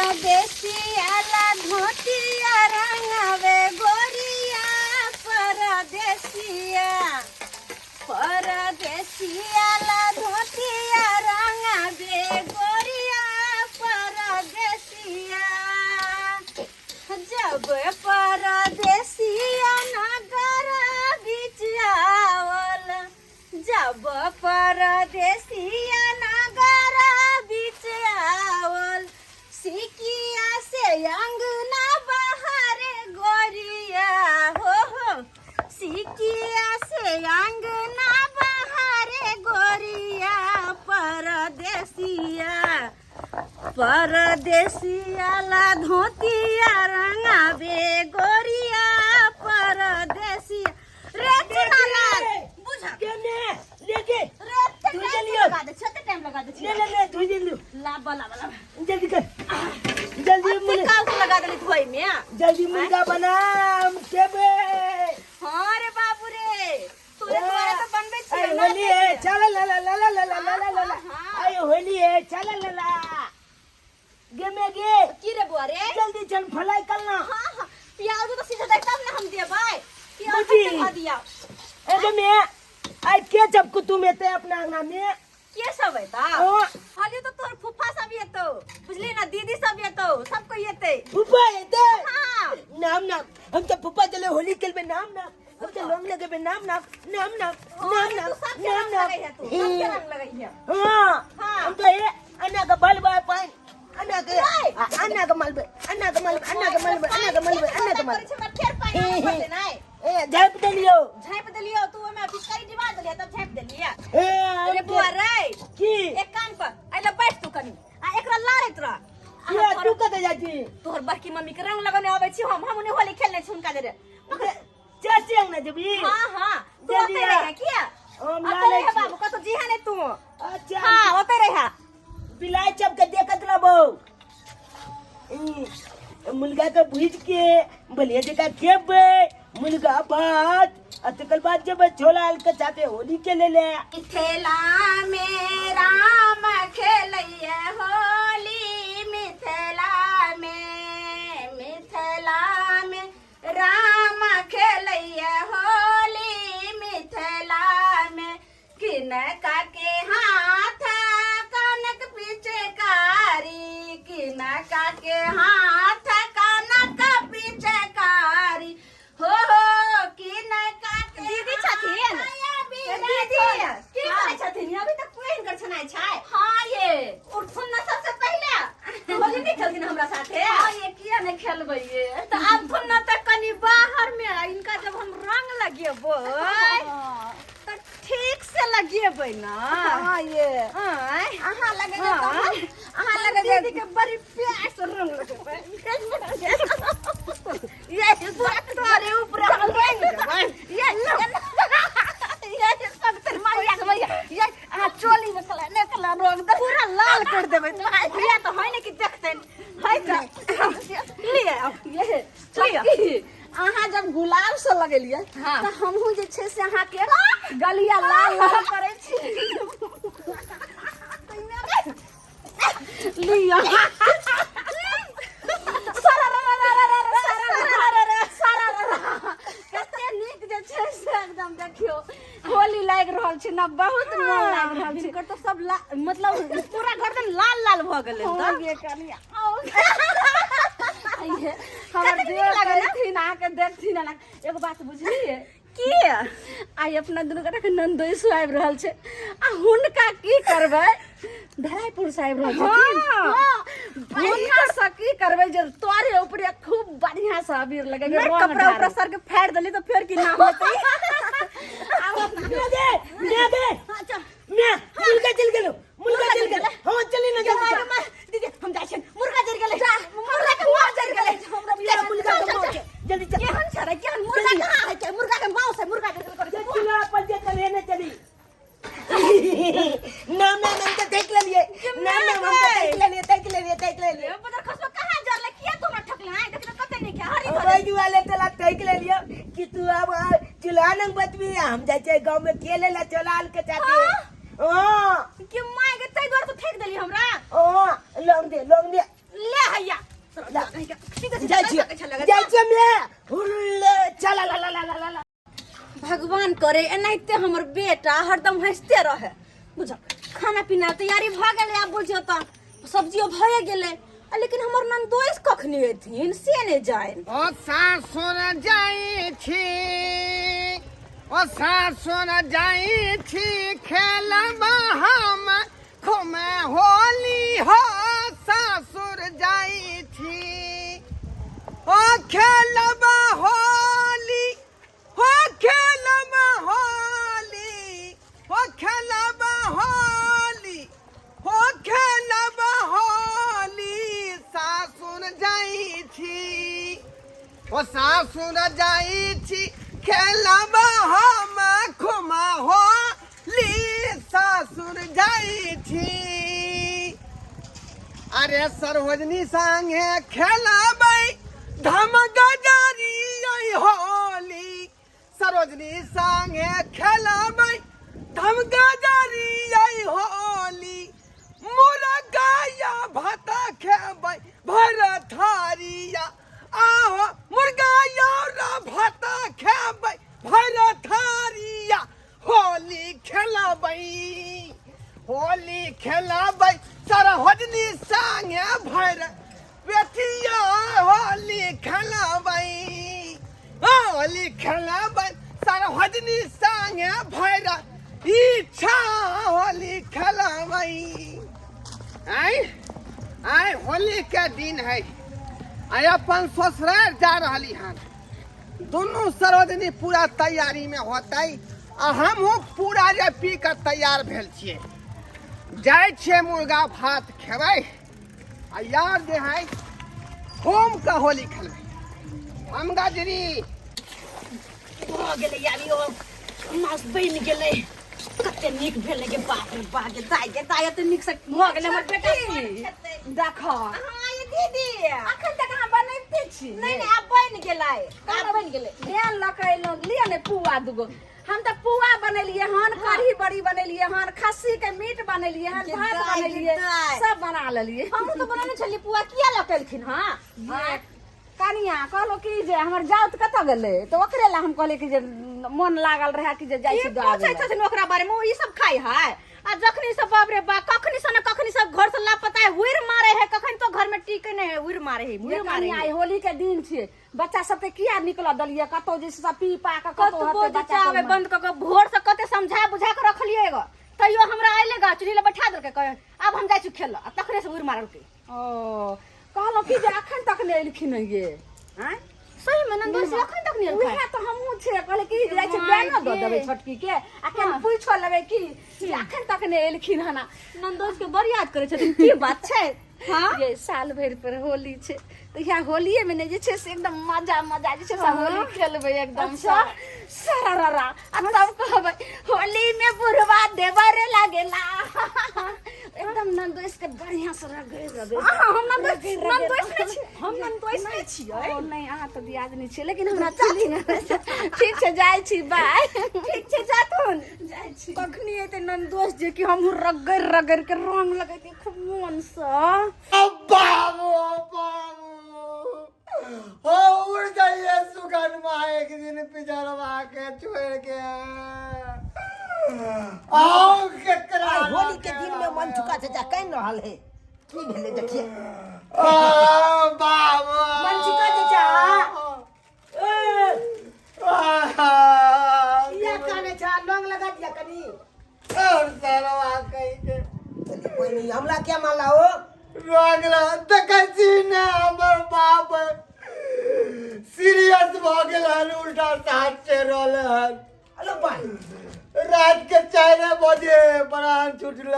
परदेसिया ला धोतिया रंगावे गोरिया परदेसिया परदेसिया ला धोतिया रंगावे गोरिया परदेसिया जब परदेसिया नगर बीच आवल जब परदेसिया नगर बीच आवल सिकिया से अंगना बहारे गोरिया हो हो सिकिया से अंगना बहारे गोरिया परदेसिया परदेसिया ला धोतिया रंगावे गोरिया परदेसिया रे चुनालाल बुझा के ने लेके रे तू टाइम चलियो। लगा दे छते टाइम लगा दे ले ले ले धुई दे लियो लाबा लाबा लाबा जल्दी कर जल्दी अते मुर्गा काल से लगा देली धोई में जल्दी मुर्गा बना हम खेबे हां रे बाबू रे तोरे दुआरे तो बनबे अरे छियै ना होली है चल ला ला ला ला ला ला ला ला ला हाँ, हाँ। अरे होली है चल ला ला गे में गे की रे बुआ रे जल्दी चल फलाई करना हां हां प्याज तो सीधे दे तब ना हम देबै प्याज बुझी। हम दिया ए गे में आई के जब कुतुम एते अपना अंगना में के सब एता हाँ। हाली तो तोर फूफा सब एतो बुझली ना दीदी सब एतो सब कोई एते फूफा एते हाँ नाम नाम हम तो फूफा चले होली खेलबे नाम नाम हम तो रंग लगेबे नाम नाम नाम नाम नाम नाम तू सब के नाम रंग नाम लगै है तू सब के रंग लगै है हाँ हाँ। हम तो ये अन्ना का बाल बाल पान अन्ना के अन्ना का मालबे अन्ना का मालबे अन्ना का मालबे अन्ना का मालबे अन्ना का मालबे हमरा फेर पानी आने पड़तै नै ए झाप देलियो झाँपि देलियो तू ओमे पिचकारी डिबा देलियो तब झाँपि देलियै ए अरे बुआ रे की एक काम कर अइला बैठ तू कनी आ एकरा लारैत रह ये तू कते जाइ छी तोहर बड़की मम्मी के रंग लगने अबै छी हम उन्हें होली खेलने छी हुनका जरे चाची अंगना जेबी हां हां तू जल्दी ओतै आ। रहे किया हम ओतै लालै रहे छी। बाबू कतौ जीहा नै तू अच्छा हां ओतै रहे बिलाइ चप के देखत रहबो ई, मुर्गा के भूज के बलिया जका खेबै मुर्गा भात आ तकर बाद जेबै छोला आल के साथे होली खेले ले मिथिला में राम खेलैया होली मिथिला में मिथिला में राम खेलैया होली मिथिला में किनका के हाथ कनक पिचकारी किनका के हाथ कनक पिचकारी हो हो किनका के दीदी छथिन दीदी की करै छथिन अभी तक कोई हिनकर छनाइ छै हां ये उठथुन ना सबसे पहिले होली नहीं खेलथिन हमरा साथे हां ये किया नहीं खेलबै ये तऽ आबथुन ना तऽ कनी बाहर में इनका जब हम रंग लगेबै तऽ ठीक से लगेबै ना हाँ ये आँय अहाँ लगे हाँ। अहाँ लगे जे दीदी के बड़ी प्यार से रंग लगेबै ये पूरा तोरे ऊपर हम रंग देबै ये ये सब तर मैया के मैया ये अहाँ चोली में कला ने कला रंग दे पूरा लाल कर देबै भैया तो है ने कि देखतै है तऽ लिए आउ ये लिअ अहाँ जब गुलाब से लगेलियै हाँ। तऽ हमहूँ जे छै से अहाँके गलिया लाल लाल करै छी लिअ सारा रा रा रा रा रा सारा रा रा रा सारा रा रा कते नीक जे छै से एकदम देखियौ होली लागि रहल छै ने बहुत मोन लागि रहल छै हिनकर तऽ सब मतलब पूरा गर्दन लाल लाल भऽ गेलै हाँ, तऽ ये कनिया ये हमर कतेक नीक देव लागल ने? करथिन अहाँके देखथिन एना एगो बात बुझलियै की आइ अपना दुनू गोटा के ननदोइसो आबि रहल छै आ हुनका की करबै धराईपुर से आबि रहल छथिन हाँ। हाँ, हुनका से की करबै जे तोरे ऊपरे खूब बढ़िया से अबीर लगेबै नहि रंग कपड़ा उपड़ा ढारब। सर के फाड़ि देली तऽ फेर की नाम हेतै मैं गे मैं गे अच्छा मैं मुर्गा चल गेलो मुर्गा चल गेलो हां चली ना जल्दी चल। दीदी हम जाइ छियनि मुर्गा जरि गेलै मुर्गा के माउस जरि गेलै ये मुर्गा के माउस छै। जल्दी चल केहन छै रे केहन मुर्गा कहाँ है छै मुर्गा के माउस है मुर्गा जरि गेल जे चूल्हा पर जे चले ने चली नाम नाम हम तो देख लेलिए नाम नाम हम तो देख लेलिए देख लेलिए देख लेलिए बदर खसबा कहाँ जरले किया तू हमरा ठकले हैं देख कते नीक है हरी ओहि दुआरे तोला देख लेलिए कि तू अब चूल्हा नंग बतबी हम जाइ छियै गाँव में खेले ला चला के चाहती हां कि माय के तै दुआरे तू ठेक देली हमरा हां लौंग दे लौंग दे ले हैया जा जाइ छियै, जाइ छियै मे हुल्ले चला ला ला ला ला ला। भगवान करे एनाहिते हमर बेटा हरदम हंसते रहे। बुझल, खाना पीना तैयारी भऽ गेलै, आब बुझियौ तऽ सब्जियो भए गेलै, आ लेकिन हमर ननदोइस कखनी एथिन से नहि जानि। ओ सासुर जाइ छी, ओ सासुर जाइ छी, खेलब हम खुमे होली हो। सासुर जाइ छी, ओ खेलब होली हो, खेलब होली हो, खेलब होली हो, खेलब होली। सासुर जाइ छी, ओ सासुर जाइ छी, खेलब हम खुमा होली। सासुर जाइ छी। अरे सरोजनी संगे खेलबै धम गजारी होली। सरोजनी संगे खेलबै धम गजारी होली। मुर्गा भात खेबै भर थारिया, आहो मुर्गा भात खेबै भर थारिया। होली खेलबै, होली खेलबै सरोजनी संगे भर बेटिया। होली खेलबै, होली खेलबै सरोजनी संगे भर इच्छा। होली खेलबै। आइ आइ होली के दिन है, आइ अपन ससुराल जा रहली हन। दुनू सरोजनी पूरा तैयारी में होतै आ हमहूँ पूरा जे पी कऽ तैयार भेल छियै। जाइ छियै मुर्गा भात खेबै आ यार जे है होम के होली खेलबै हम। गजरी भऽ गेलै यार, यौ मास बनि गेलै, कते नीक भेलै गे। बाप रे बा गे दाइ, गे दाइ, एते नीक से भऽ गेलै हमर बेटा। देख हाँ ये दीदी, अखन तक अहाँ बनैते छी? नहीं नहीं, आब बनि गेलै, आब बनि गेलै। ध्यान लऽ कऽ एलहुँ, लिअ ने पुआ दूगो। हम तऽ पुआ बनेलियै हन, कढ़ी बड़ी बनेलियै हन, खस्सी के मीट बनेलियै हन, गे भात दाइ, गे बनेलियै, दाइ। सब बना लेलियै। हमहूँ तऽ बनेने छलियै पुआ, किया लऽ के एलखिन? हाँ कनिया, कहलहुँ कि जे हमर जाउत कतऽ गेलै? तऽ ओकरे लए हम कहलियै कि जे मोन लागल रहए कि जे जाइ की छी दऽ आबै पूछै लए। छथिन ओकरा बारे में? ओ ई सब खाइ है आ जखनी सब, बाप रे बा, कखनी से न कखनी सब घर से लापता है, उड़ मारे है, कखन तो घर में टीके नहीं है, उड़ मारे है, उड़ मारे कनिया, है। आइ होली के दिन छियै, बच्चा सबके किया निकलऽ देलियै कतौ जे सब पी पा कऽ कतौ कतबो हेतै जे बच्चा चाहबै के। बंद कऽ के भोर से कते समझा बुझा के रखलियै गो, तैयो हमरा अयले गा चुल्ही लग बैठा देलकै, कहे आब हम जाइ छी खेलऽ, आ तखने से उड़ मारलकै। ओ कहलहुँ कि जे अखन तक नहि एलखिन हँ ये आँय? सही में नंदोई से अखन तक नहीं उएह तऽ हमहूँ छियै, कहलियै कि जाइ छै माय बयानो दऽ गे। देबै छोटकी के आ केन पूछो लेबै कि जे अखन तक नहि एलखिन हन। नंदोई के बड़ याद करै छथिन, की बात छै? हाँ ये साल भरि पर होली छै तऽ इएह होलिये मे ने जे छै से एकदम मजा मजा जे छै से होली खेलबै एकदम। अच्छा। सरारा आ तब कहबै होली में बुढ़वा देवर लागेला। एकदम नंदोइस के बढ़िया से रगड़ रगड़। अहाँ हम नंदोई नंदोई नहि छी, हम नंदोई नहि छियै। ओ नहि, अहाँ तऽ दियादनी छियै, लेकिन हमरा फीलिंग आबै छै। ठीक छै, जाइ छी, बाय। ठीक छै, जाथुन। जाइ छी। कखनी एतै नंदोस जे कि हमहूँ रगड़ रगड़ के रंग लगैती खूब मोनसँ। बाबू बाबू हो, उड़ जाइए सुगनमा एक दिन पिजरवा के छोड़ के आओ केकरा। आइ होली के दिन में मन चुका चाचा कान रहल है, की भेलै देखिए। आ बाबू। मन चुका चाचा, ए किया काने छा? लौंग लगा दिया कनी। और सरवा कही के चलिए, कोई नहीं, हमरा क्या मानला हो। रोगला देखै छी ने, हमर बाप सीरियस भऽ गेल हन, उल्टा साथ चढ़ि रहल हन। हेलो भाई। रात के 4 बजे प्राण छुटल।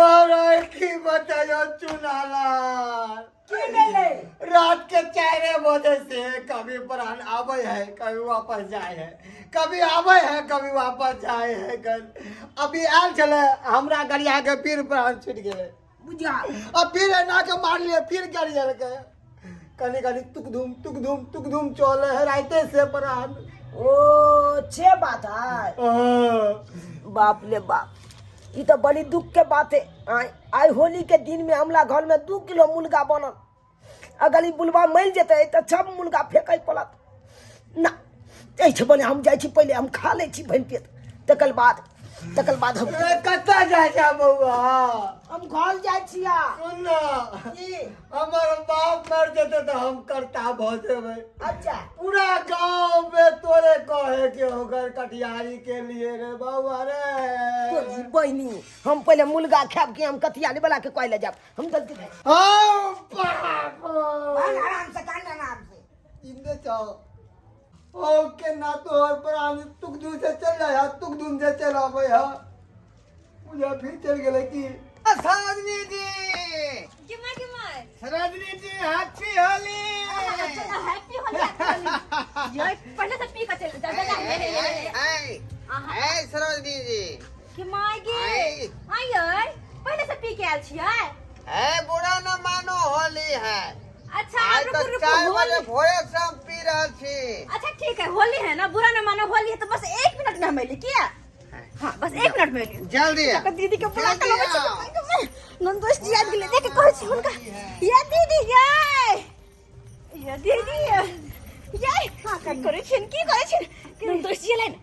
और की बताइयो चुनालाल। की भेलै? रात के 4 बजे से कभी प्राण आवे है, कभी वापस जाए है, कभी आवे है, कभी वापस जाए है। गन अभी आयल छलै हमरा गरिया के, फिर प्राण छूट गेलै। बुझा आ फिर एना के मारलियै, फिर गरियलकै। कनी कनी तुक धूम तुक धूम तुक धूम चले है राइते से प्राण। ओ छे बात है। हाँ। बाप ले बाप, ई तो बड़ी दुख के बात है। आइ आइ होली के दिन में हमरा घर में 2 किलो मुर्गा बनल। अगर ई बुलबा मरि जेतै तऽ सब मुर्गा फेंकै पड़त ना। एहिसँ बढ़िआँ हम जाइ छी, पहिले हम खा लै छी भरि पेट, तकर बाद हम ए, कतऽ जाइ छै बौआ? हम घर जाइ छिया। सुन ना। की? हमर बाप मर जेतै तऽ हम कर्ता भऽ जेबै। अच्छा। पूरा गांव में तोरे कहे के होकर कटिहारी के लिए रे बौआ रे। तोरी बहिनी, हम पहिले मुर्गा खायब कि हम कथियाली वाला के कहै लए जायब? हम जल्दी खाइ। हाँ, बाप। आराम से कान, आराम से। इन्दे चाहो ओ के ना तोहर प्राण तुक दूर से चल जाय है, तुक दूर से चल आबै है। मुझे फिर चल गेलै की सरोजनी जी। के my? Sarojini ji, happy Holi. Happy Holi, happy Holi. ये पहले से पी के चल जा जा जा। हे हे हे। ऐ ऐ सरोजनी जी। के my गे? आई। आई पहले से पी के आयल छियै? है, बुरा न मानो, होली है। अच्छा। आइ रुकू। तऽ रुकू। 4 बजे होली भोरे से हम पी रहल छी। अच्छा ठीक है, होली है ना, बुरा न मानो, होली है तो बस 1 मिनट में हम अइली। किया? हाँ, बस 1 मिनट में अइली। जल्दी आ। तकर दीदी के बुला के जल्दी लबै छी। आओ। नंदोस जी आबि गेलै, देख के कहै छी हुनका। ये दीदी, ये ये दीदी, ये की करै छियन, की करै छियन? नंदोस जी एलै ने?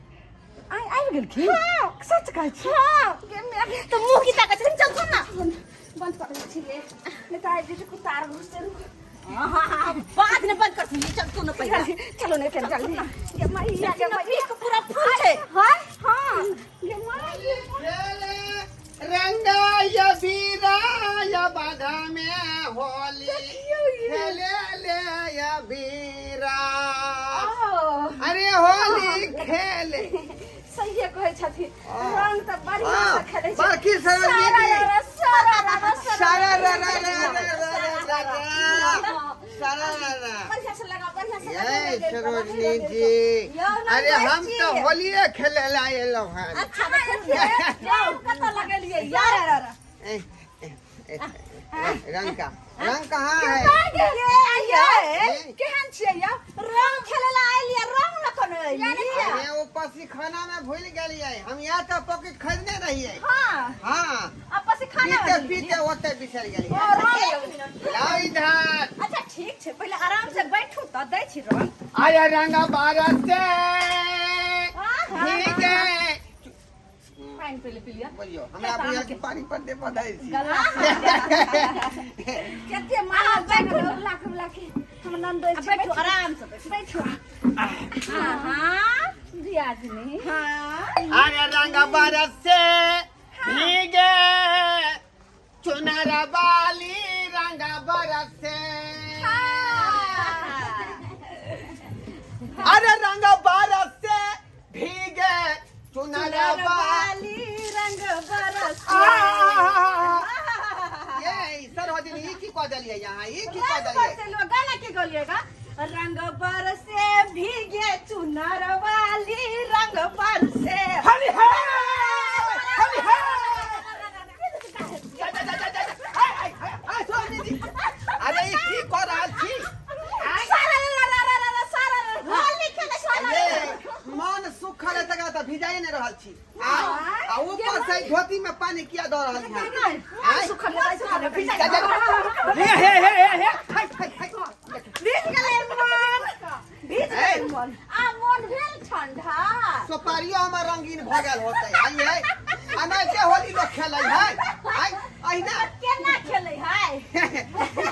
आइ आबि गेलखिन? हाँ, सच कहै छी? हाँ, तऽ मुँह की ताकै छथिन? चल ना। बंद कर दै छी ले, नहि तऽ आबि जेतै कुत्ता आर घुसते। हाँ हाँ हाँ, बाद में बंद कर, चल तू न पहिले। जल्दी चलो, नहीं चल जल्दी गे मैया, गे मैया। के पूरा फूल छै। हाँ हाँ, गे मैया। खेले रंगा या बीरा या बाधा में होली खेले ले या बीरा। अरे होली खेले। सहिए कहै छथिन, रंग तऽ बढ़िआँ से खेलै छै। बड़की सरोजनी जी। सारा रा सारा रा रा रा रा रा रा रा सारा रा रा। बढ़िया से लगा, बढ़िया से। ये सरोजनी जी, अरे हम तो होलिये खेले ला एलहुँ हन। अच्छा, जाउ, कतऽ लगेलियै यार? ए, ए, ए, रंग का रंग कहाँ है? केहन छियै यौ? रंग खेले ला आइलियै, रंग न कोनो अइलियै। अरे वो पसीखाना में भूल गेलियै हम, यहाँ तो पॉकेट खरीदने रहियै। हाँ। आ पसीखाना? पीते पीते ओते बिसर गेलियै। लाओ इधर। अच्छा ठीक छै, पहिले आराम से बैठू तऽ दै छी रंग। आया रंग बारस से भीगे। पानि पहिले पी लिअ। बोलियो, हमरा बुझल कि पानी पर दे पदै छी। कते माल बैठो लाख लाख हम नंदोइ आ बैठू, आराम से बैठू। बैठू। हाँ। दियादनी। हाँ। अरे रंग बरस से भीगे चुनर वाली, रंग बरस से, अरे रंग बरस से भीगे चुनर वाली। वाली रंग बरस। ये सरोजनी, ई की कह देलियै यहाँ? ई की कह रंग देलियै? बरसे लो, गाना के गलिएगा, रंग बरसे भीगे चुनर वाली, रंग बरसे। हरि है, हरि है। जा जा जा जा जा, हाय हाय हाय सरोजनी जी, अरे ई की कह रहल छी? सारा रा रा रा रा रा सारा रा, होली खेले सारा। ये मन सुखल है तकरा तऽ भिजाए नहि रहल छी आ आ ऊपर से धोती में पानी किया दऽ रहल छी? मन सुखल है, सुखल है, भिजा। जा जा, हे हे हे हे हे, हाय हाय हाय। भीज गेलै मन, भीज गेलै मन, आ मन भेल ठंडा। सोपारियो हमर रंगीन भऽ गेल होतै। आई है एनाहिते होली लोक खेलै है? आई अहिना। केना खेलै है?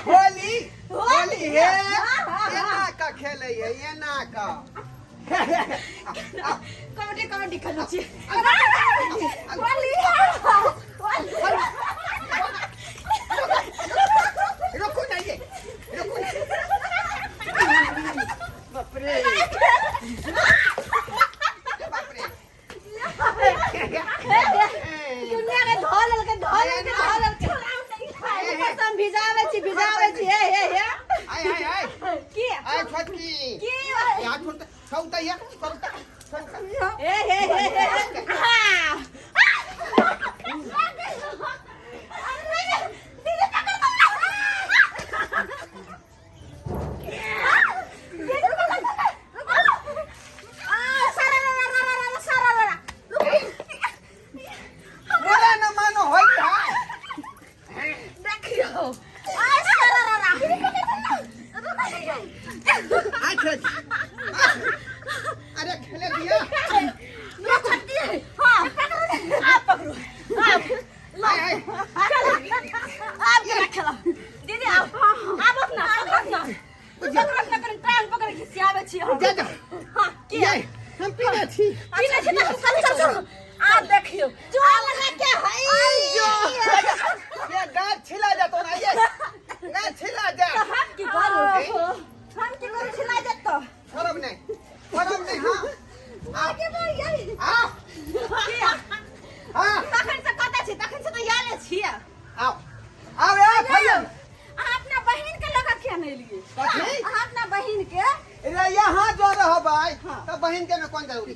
होली होली हे। हाँ, हाँ। एना का खेलै है, एना का। कबड्डी कबड्डी खेलै छी। होली होली। रुकू ना ये, रुकू ना। बाप रे बाप रे। दुनिया के धो लेलकै, धो लेलकै, धो लेलकै। ऊपर से हम भिजाबै छी, भिजाबै छी। हे हे हे। आय आय आय। की? आय छोटकी। की? यहाँ छोड़ता छोड़ता, ये छोड़ता छोड़ता। हे हे हे हे, हाँ। दीदी, पकड़ दीदी, पकड़। आ सारा रा रा रा रा सारा रा रा। बोला न मानो होई है। देखियो, आ सारा रा रा। आइ खेलै छी। अरे खेले दिया। ना छट्टी है। हां आप पकड़ो, आप। आइ आइ। आप केना खेला दीदी? आप आबत ना, पकड़त ना, पकड़त ना, कनि टांग पकड़ के खिसियाबै छी हम। जा जा। हां की ये हम पीने छी। पीने छी तऽ चल चल चल, आ देखियौ जो लगा के है। ये गाछ छिला जातो ना, ये गाछ छिला जा। हम की करू, हम की करू? छिला जेत तो छोड़ब नहीं, छोड़ब नहीं। हाँ, आगे बढ़ गई। आ हाँ। तखन से कतऽ छी? तखन से तऽ याले छियै। आओ आओ ए भैया। अहाँ अपना बहिन के लगा किया नहीं लिए? कथी? अहाँ अपना बहिन के। रे यहाँ जो रहो भाई तो बहिन के में कौन जरूरी?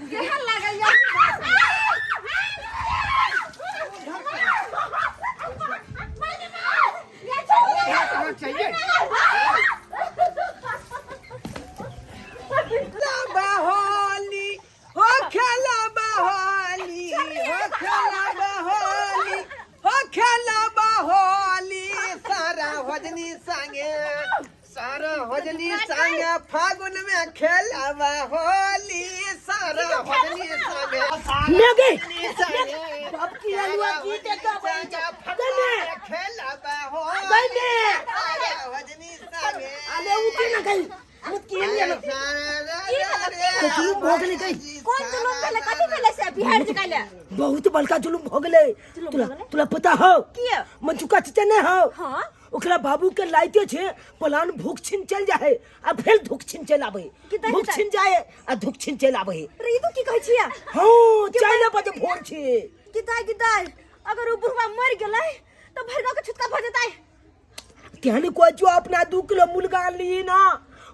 केहन लागल या? चाहिए होली हो, खेला होली हो, खेला होली हो, खेला होली सारा भजनी संगे, सारा भजनी संगे फागुन में खेला होली, सारा भजनी संगे। मेगे संगे बाप की हलवा की देखा भाई फागुन में खेला होली गने। सारा भजनी संगे। अरे उठी ना गई मुत की लिया ना तो जुलुम भऽ गेलै गई। कोन जुलुम भेलै? कथी भेलै से बिहार जकाले? बहुत बड़का जुलुम भऽ गेलै। तुला तुला पता हो? किया? मंचुका चचा नहीं हो? हाँ। ओकरा बाबू के लाइते छे पलान भूख छिन चल जाए आ फेर धूख छिन चल आबे। कितना भूख कितना? छिन जाए आ धूख छिन चल आबे। रे ई तू की कहै छियै? हाँ, 4 बजे भोर छे। गिदाय गिदाय, अगर उ बुढ़वा मर गेलै तऽ भरि गाँव के छुटका भऽ जेतै। तेहन कोई जो अपना 2 किलो मुर्गा ली ना,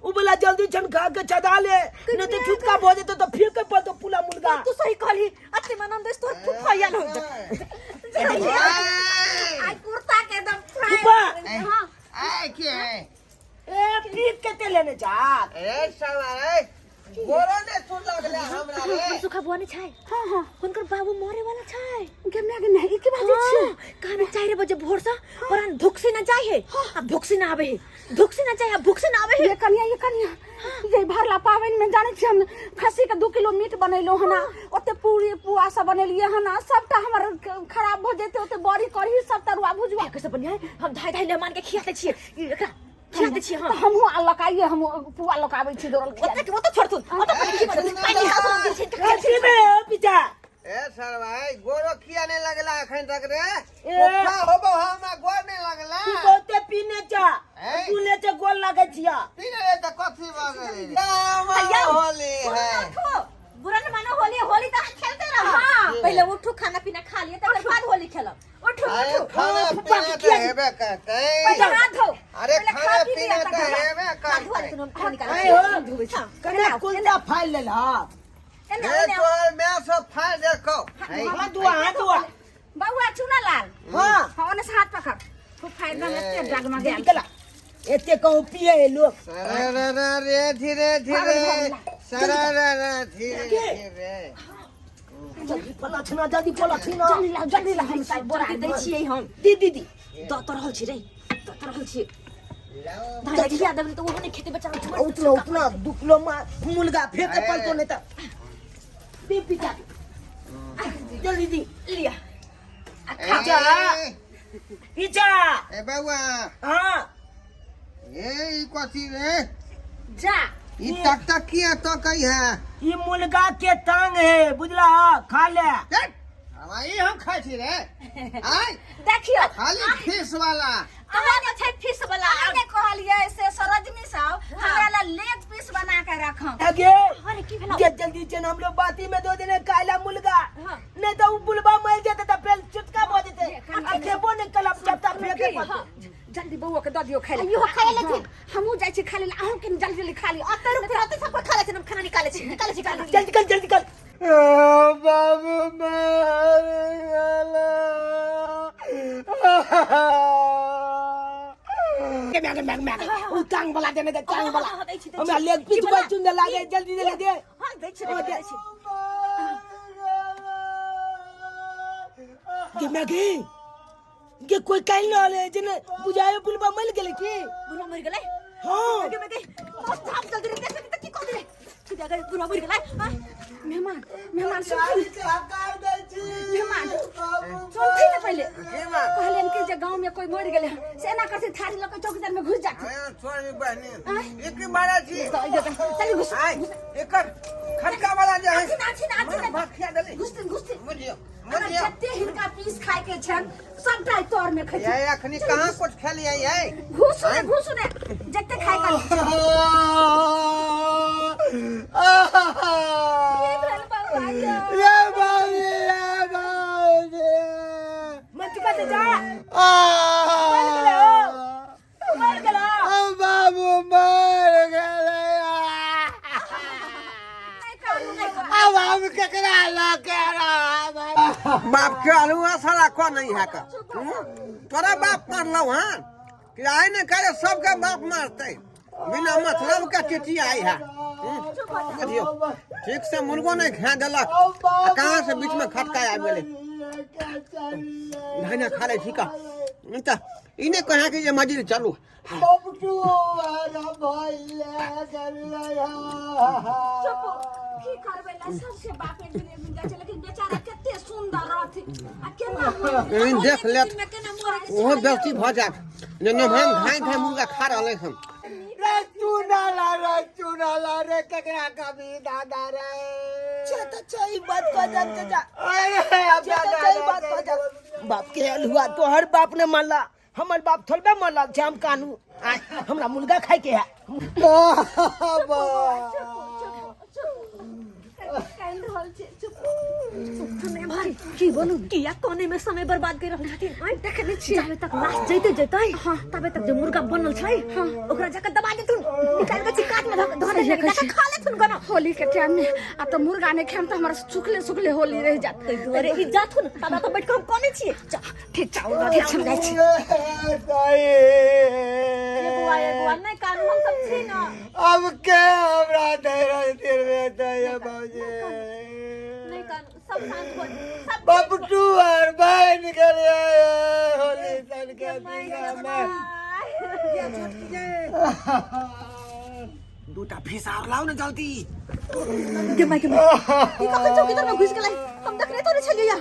उ वाला जल्दी छन खा के चदा ले, नहीं तो छुटका भऽ जेतौ तो फेंके पड़तो पूरा मुर्गा। तू सही कहली, अते मनन दोस्त तोर फुफा आयल हो। आई कुर्ता के एकदम फूफा। हाँ। आय के है? ए पीट के लेने जा। ए साला, ए गोरो ने सुन लगले हमरा रे। सुखा बुआ नहीं छै? हाँ हाँ। हुनकर बाबू मरे वाला छै। गे गे नहीं, ई की बाजै छी? कहने 4 बजे भोर से परान भूख से ना जाए है आ भूख से ना आवे है, भूख से ना जाए आ भूख से ना आवे है। ये कनिया, ये कनिया, ये भरला पाबनि में जानै छी हम खस्सी के 2 किलो मीट बनेलहुँ हन, ओते पूरी पुआ सब बनेलियै हन, सबटा हमर खराब भऽ जेतै। ओते बड़ी कढ़ी सब तरुआ भुजुआ। कैसे बढ़िया है, हम धाई धाई मेहमान के खियाते छियै, ई एकरा खियाते छियै। तऽ हम हमहूँ आ लकाइए, हम पुआ लकाबै छी दौड़ल खिया। ओते ओते छोड़थुन, ओते पहिले की बदल पहिले सासुर दिन छै। कथी में पिता? ए सर भाई, गोरो किया नहीं लगला अखन तक रे? ए। पोखा होबो हमरा गोर नहीं लगला। तू बहुते पीने चा। ए। तू ले चे गोल लागे छिया। पीने रे त कथी भऽ गेलै? भैया, होली है। उठो, बुरा न मानो, होली होली तो अहाँ खेलते रहो। पहिले उठू, खाना पीना खा लिए तकर बाद होली खेलब। उठू। अरे उठू। खाना फुफा पीना के तऽ किया हेबे करतै। पहिले हाथ धो। अरे पहिले खा खाना पी पीना लिअ तऽ तकर बाद। हेबे हाथ धोआ करतै। लेतुन, हम खाना निकालै आइ छी। हो। धोबै छी। कने कुलटा फाइल लेल हा। एने रे एने। तोहर माय सब फाड़ देखौ। हाथ दुआ, हाथ दुआ। बौआ चुना लाल। हाँ। हाँ, ओने से हाथ पकड़, फुफा एकदम एते डगमगायल। निकला एते कहूँ पिए है लोग। सरा रे धीरे धीरे, सरा रे धीरे धीरे। जल्दी पला छिना, जल्दी पला छिना। जल्दी ला, जल्दी ला, हम साइड बोरा दै छियै हम। दी दी दी। दऽ तऽ रहल छी रे, दऽ तऽ रहल छी। धान खिया देबै तऽ ओहो नहि खेतै बेचारा। उतना उतना 2 किलो मुर्गा फेंके पलतो नहीं तो दी पिता, जल्दी दी। लिया। जा। पीछा। ए बौआ। हाँ। ए ई कथी रे? जा। ई तक तक किया तकै है? ई मुर्गा के टांग है, बुझला? खा ले। हवा ई हम खाइ छी रे आय? देखियो। खाली फीस वाला। अहाँ ने छै फीस वाला। अहाँ ने कहलियै से सरोजनी सब हमरा ला लेग पीस बना के रखम। आगे। अरे की भेलौ? के जल्दी से हम लोग बाती में दो देने कायला मुर्गा। हाँ। नहीं तो उ बुलबा मर जेते तो फेर चुटका भ जेते आ खेबो नहीं कलब जब तक फेंके हाँ। पड़ते। जल्दी बौआ के दऽ दियौ खाइ लए। इहो खाइ लेथिन। हमहूँ जाइ छी खाइ लए, अहूँ के जल्दी जल्दी खा लिअ। अतऽ रुक, अतऽ सब कोइ खा लै छै, हम खाना निकालै छी, निकालै छी खाना। जल्दी कर, जल्दी कर। बाबू मर गेला। के मैग मैग मैग, उ टांग वाला देने दे, टांग वाला। हाँ, हाँ, दै छी, दै छी। हमरा लेग पीस बड़ सुंदर लागे, जल्दी दे दे। हाँ, दै छी, दै छी। के मैगी के कोई काइल न ले जेने बुझाए बुलबा मर गेलै। गेलै की? बुढ़वा मरि गेलै। हाँ। गे गे मस्त झाप जल्दी रे, देख त की कह दे तू जा गए, बुढ़वा मरि गेलै। आय, मेहमान, मेहमान, सुनथिन। हकार दै छी। मेहमान, सुनथिन ने पहिले। की बात? कहलियन कि जे गाँव में कोई मरि गेलै हन, से एना करथिन, थारी लऽ के चौकीदार में घुस जाथिन। अरे छोड़ बहनी। आँय? एक मारा छी। तऽ ई जगह, चलि घुस। आय एकर खटका वाला जे है। आथिन, आथिन, आथिन। भात खिया देली। घुसथिन, घुसथिन। बुझियो। अगर बुझियो। जते हिनका पीस खाय के छन, सबटा ई तोर में खैथिन। ये अखनी कहाँ कुछ खेलिए ये? घुसू ने, घुसू ने, जते खाय का। की भेल बौआ यौ? ये बाबू, ये बाबू। मत चुका से जा। मर गेलै हो। मर गेलो। बाबू मर गेलै। नहि कानू, नहि कानू। अब हम केकरा लऽ के रहब? बाप के अलुआ साला को नहीं है का। हम्म? तोरा बाप मारलौ हन कि आइ ने करे सबके बाप मारते, बिना मतलब के टिटी आई है। बुझियो, ठीक से मुर्गो नहीं खा देलक आ कहाँ से बीच में खटका आबि गेलै। नहीं खा लै छी का तऽ ई नहि कहे कि जे मजिल चलू। चुप, की करबै ला, सबके बाप एक दिन एक दिन जाइ छै, लेकिन बेचारा कते सुंदर रहथिन आ केना मरि गेलै। एहन देख लेत। दिन में केना मरि गेलै। ओहो बेसी भऽ जायत जे नमहर धाँइ धाँइ मुर्गा खा रहलै हन। रे चुनाला, रे चुनाला, रे केकरा कभी दादा रे। छे तऽ छै ई बात कह जा चाचा। अरे अब छे तऽ छै ई बात कह जा। बाप के अलुआ तोहर बाप ने मारला, हमर बाप थोड़बे मारला छै। हम कानू आय, हमरा मुर्गा खाय के है। कानि रहल छै, चुप। भाई की बोलू, किया कोने में समय बर्बाद कर रहल छथिन? आइ देखै नहि छियै। जाबे तक लाश जैते जैते, हाँ, तबे तक जे मुर्गा बनल छै, हाँ, ओकरा जाके दबा देथुन, निकाल के काट में धऽ दे, जाके खा लेथुन गना। होली के टाइम में आ तऽ मुर्गा नहि खायम तऽ हमरा सुखले सुखले होली रहि जात। ताहि दुआरे ई जाथुन तबे तऽ बैठ के हम कोने छियै। ठीक छै, ठीक छै, हम जाइ छी। ए बौआ, ए बौआ, नहि कानू, हम सब छी ना। अब के हमरा धैर्य तिरवे दैया बाबूजी? नहि कानू, सब शांत हो, सब बपटू आर बन गेलै होली सन के दिन में। दूटा फीस आर लाउ ने जल्दी। गे माय, गे माय, ई कखन चौकीदार में घुसि गेलै? हम देखने तो नहि छलियै। या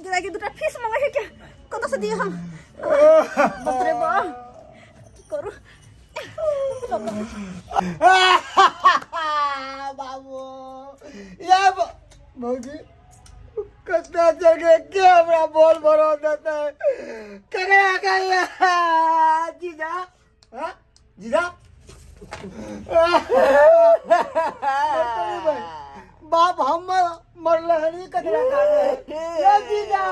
गिरा के दूटा फीस मंगै है, क्या कतऽ से दिए हम? बाप रे बा, की करू? बाबू, ये भौजी कतना जगह के हमरा बोल भरो देते केकरा कहिए जीजा? हाँ जीजा, बाप हमर मरले हनी, कचरा काटे ये जीजा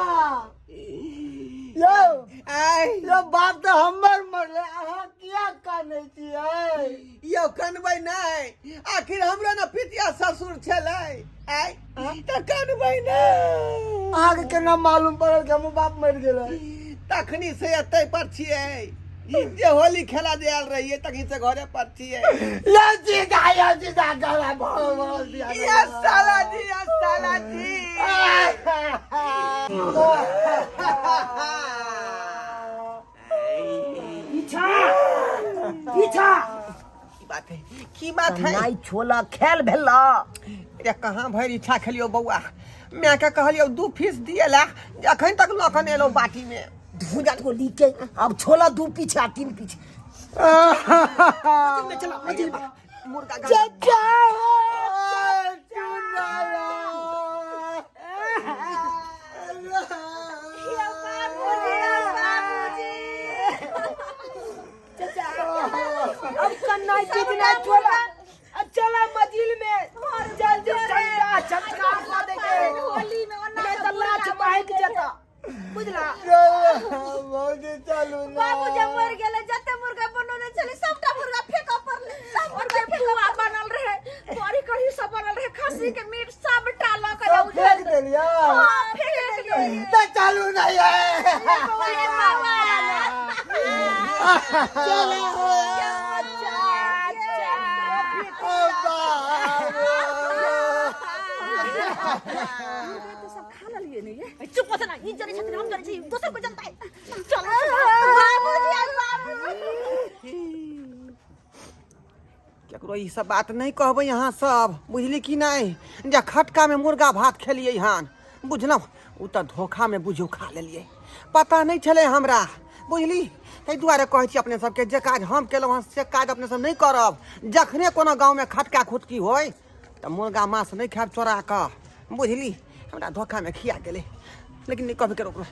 यौ। आय यो बाप तऽ हमर मरले, अहाँ किया कानै छियै? यौ, कनबै नहि, आखिर हमरा ने पितिया ससुर छलै। आय तऽ कनबै नहि। अहाँके केना मालूम पड़ल कि हमर बाप मरि गेलै? तखनी से एतै पर छियै जे होली खेला जे आयल रहियै, तखनी से घरे पर छियै। यो जीजा, यो जीजा, गला भर भर दिया। ये साला जी, ये साला जी। पीछा, पीछा। की बात है, की बात है? नाइ छोला खेल भेला। रे कहाँ भरि इच्छा खेलियौ बौआ? मायके कहलियौ 2 फीस दिए ला, अखन तक लऽ कऽ नहि एलौ बाटी में। धूजा गोली के अब छोला 2 पीछे आ 3 पीछे में चला मजिल में। मुर्गा चाचा। चाचा, अब कन्ना कितना छोला, अब चला मजिल में जल्दी, ठंडा झटका कऽ दे के। होली में ओना नहीं तऽ लाछ बहक जेता, बुझला? भौजी, चलू ना। बाबू जब मर गेलै, जते मुर्गा बनौने छलै सबटा मुर्गा फेकऽ पड़लै, सब और मुर्गा जे पुआ बनल रहे, करी कढ़ी सब बनल रहे, खस्सी के मीट सबटा लऽ के सब फेंक देलियै? हाँ, फेंक देलियै। तऽ चलू नहीं है। ए बाबा। चलो। मुर्गा तऽ सब खा लेलियै ने ये? चुप हो ना, ई जनै छथिन, हम जनै छी, दोसर कोइ जनतै? चल। बाबूजी, बाबू। केकरो ई सब बात नहि कहबै अहाँ सब, बुझली कि नहि? जे खटकामे मुर्गा भात खेलियै हन, बुझलहुँ? ओ तऽ धोखामे बुझियौ खा लेलियै, पता नहि छलै हमरा, बुझली? ताहि दुआरे कहै छी अपने सबके, जे काज हम केलहुँ हन से काज अपने सब नहि करब। जखने कोनो गाँवमे खटका खुटकी होय तऽ मुर्गा मांस नहि खायब चोरा कऽ, बुझली? हमरा धोखामे खिया गेलै, लेकिन नहि कहबै केकरो।